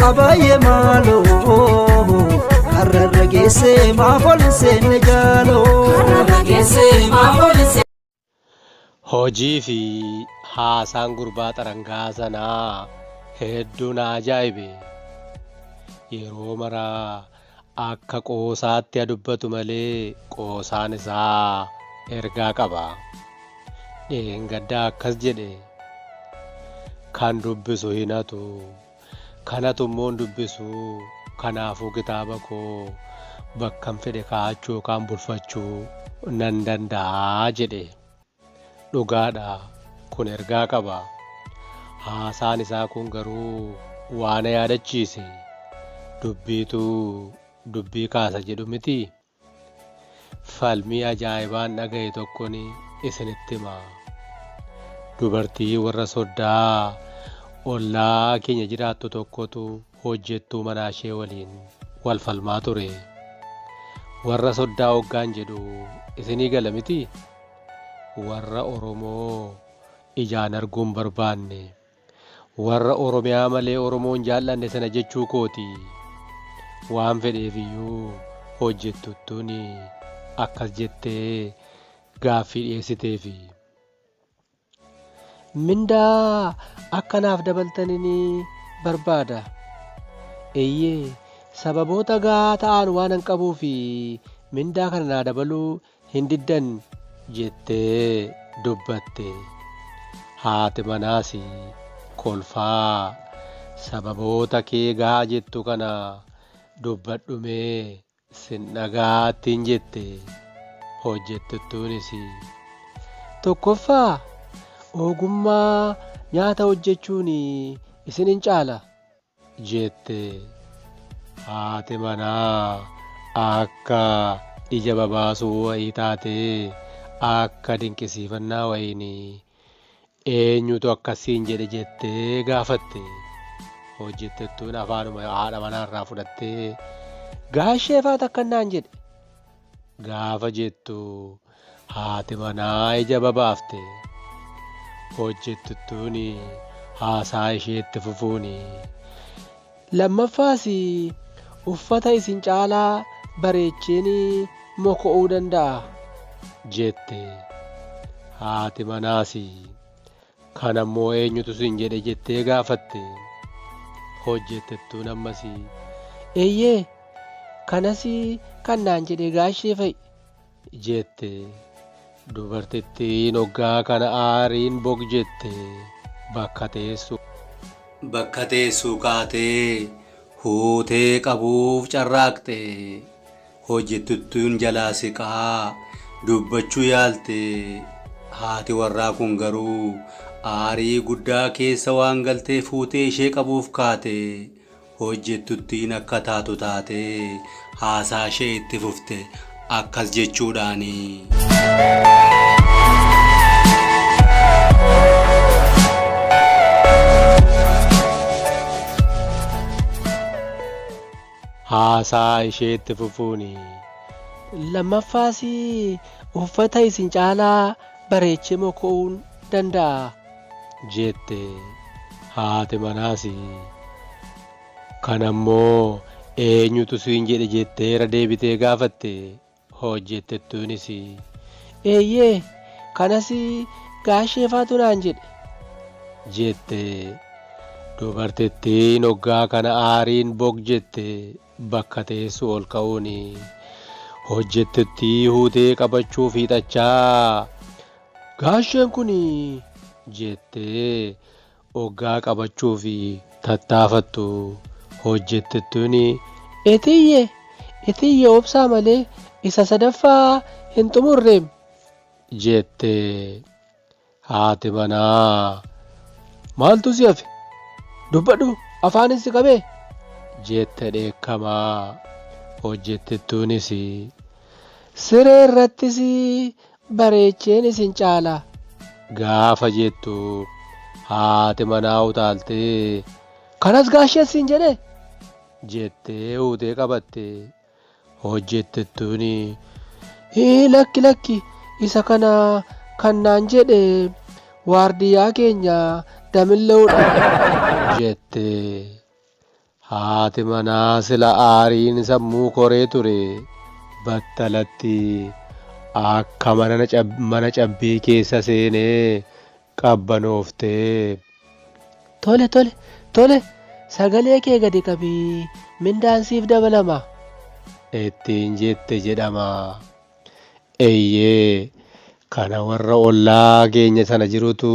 Abaayee maaloo karrarra geessee maaf ol hin seenne jaaloo. Karrarra geessee maaf ol hin seenne. Hojii fi haasaan gurbaa xarangaa sanaa hedduu na ajaa'ibe. Yeroo mara akka qoosaatti ha dubbatu malee qoosaan isaa ergaa qaba. Dheengadda akkas jedhe. Kan dubbisu hin hatu. Kan hatu immoo hin dubbisu. Kanaafuu kitaaba koo bakkan fedhe kaa'achuu yookaan bulfachuu nan danda'a jedhe. Dhugaadha kun ergaa qaba. Haasaan isaa kun garuu waa na yaadachiise. Dubbiitu dubbii kaasa jedhu mitii? Falmii ajaa'ibaan dhagahe tokkon isinitti hima. Dubartii warra soddaa ollaa keenya jiraattu tokkotu hojjettuu manaa ishee waliin wal falmaa ture. Warra soddaa hoggaan jedhu isinii gala mitii? Warra Oromoo ijaan arguu hin barbaanne. Warra Oromiyaa malee Oromoo hin jaal'anne sana jechuu kooti. Waan fedheef iyyuu hojjettuttuun akkas jettee gaaffii dhiyeessiteefi. Mindaa akka naaf dabaltanin barbaada. Eeyyee, sababoota gahaa ta'an waanan qabuuf mindaa kana naa dabaluu hin diddan jettee dubbatte. Haati manaas kolfaa sababoota kee gahaa jettu kana dubbadhumee sin dhagahaa ittiin jette. Hojjettuttuunis tokkoffaa ogummaa nyaata hojjechuun isinin caala. jette. Haati manaa akka ija babaasuu wayii taatee akka dinqisiifannaa wayiin eenyutu akkas siin jedhe jettee gaafatte. Hojjettettuun afaanuma haadha manaa irraa fudhattee gaashee faata akkan naan jedhe. Gaafa jettu haati manaa ija babaafte. Hojjettuttuun haasaa ishee itti fufuun lammaffaas uffata isin caalaa bareecheen moko'uu danda'a jette. Haati manaas kana immoo eenyutu siin jedhe jettee gaafatte. Hojjettettuun ammas eeyyee Kanas kan naan jedhe gaashee fa'i jette. Dubartittiin hoggaa kana aariin bog jette. Bakka teessu. Bakka teessuu kaatee huutee qabuuf carraaqxe. Hojjettuttuun jalaa siqaa dubbachuu yaalte. Haati warraa kun garuu aarii guddaa keessa waan galteef huutee ishee qabuuf kaate. Hojjettuttiin akka taatu taatee haasaa ishee itti fufte akkas jechuudhaani. Haasaa ishee itti fufuuni. Lammaffaas uffata isin caalaa bareechee moko'uun danda'a. jette. Haati manaas, Kana immoo eenyutu siin jedhe jettee irra deebitee gaafatte. Hojjettettuunis, Eeyyee, kanas gaasheefaatu naan jedhe jette. Dubartittiin hoggaa kana aariin bog jette bakka teessu ol ka'uun hojjettuttii huutee qabachuuf hiixachaa Gaasheen kun jettee oggaa qabachuuf tattaafattu hojjettuttuun Etiyye! Etiyye obsaa malee isa sadaffaa hin xumurreem! jette. Haati manaa Maaltu si hafe? Dubbadhu afaanin si qabee? jette dheekkamaa. Hojjettuttuunis Siree irrattis bareecheen isin caala gaafa jettu haati manaa utaaltee kanas gaasheen siin jedhee? jettee huutee qabatte. Hojjettettuun lakki lakki isa kana kan naan jedhe waardiyyaa keenya Damilleewudha jette. Haati manaa sila aariin sammuu koree ture battalatti akka mana cabbii keessa seenee qabbanooftee. Tole tole tole sagalee kee gadi qabii mindaan siif dabalama. Ittiin jette jedhama. Eeyyee kana warra ollaa keenya sana jirutu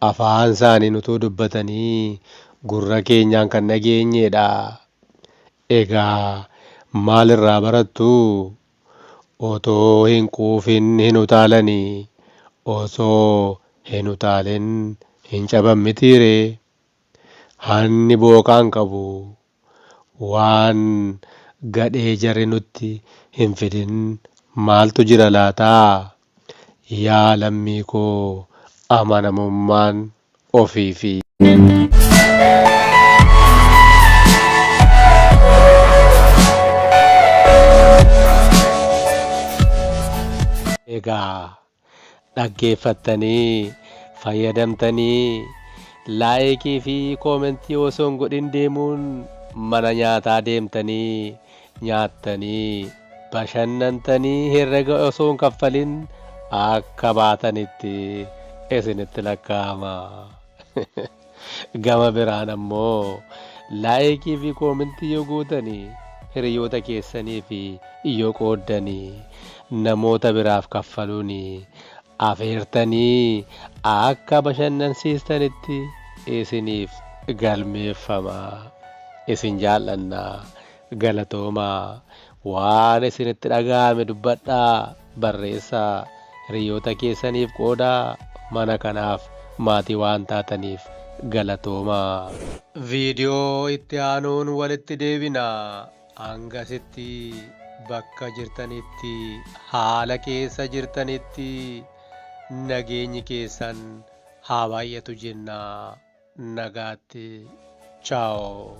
afaan isaaniin utuu dubbatanii gurra keenyaan kan dhageenyedha. Egaa maalirraa barattu? Otoo hin quufin hin utaalanii, osoo hin utaalin hin caban mitiiree? Hanni booqaan qabu waan gadhee jarri nutti hin fidin maaltu jira laata? Yaa lammii koo amanamummaan ofiifi. Egaa dhaggeeffattanii fayyadamtanii laayikii fi koomentii osoo hin godhin deemuun mana nyaataa deemtanii nyaattanii bashannantanii herrega osoo hin kaffalin akka baatanitti isinitti lakkaa'ama. Gama biraan ammoo laayikii fi koomentii yoo gootanii hiriyoota keessanii fi yoo qooddanii namoota biraaf kaffaluun afeertanii akka bashannansiistanitti isiniif galmeeffama. Isin jaallanna galatoomaa waan isinitti dhaga'ame dubbadhaa barreessaa hiriyoota keessaniif qoodaa mana kanaaf maatii waan taataniif galatoomaa. Viidiyoo itti aanuun walitti deebina. Hangasitti bakka jirtanitti haala keessa jirtanitti nageenyi keessan haa baay'atu jenna. Nagaatti. Ciao.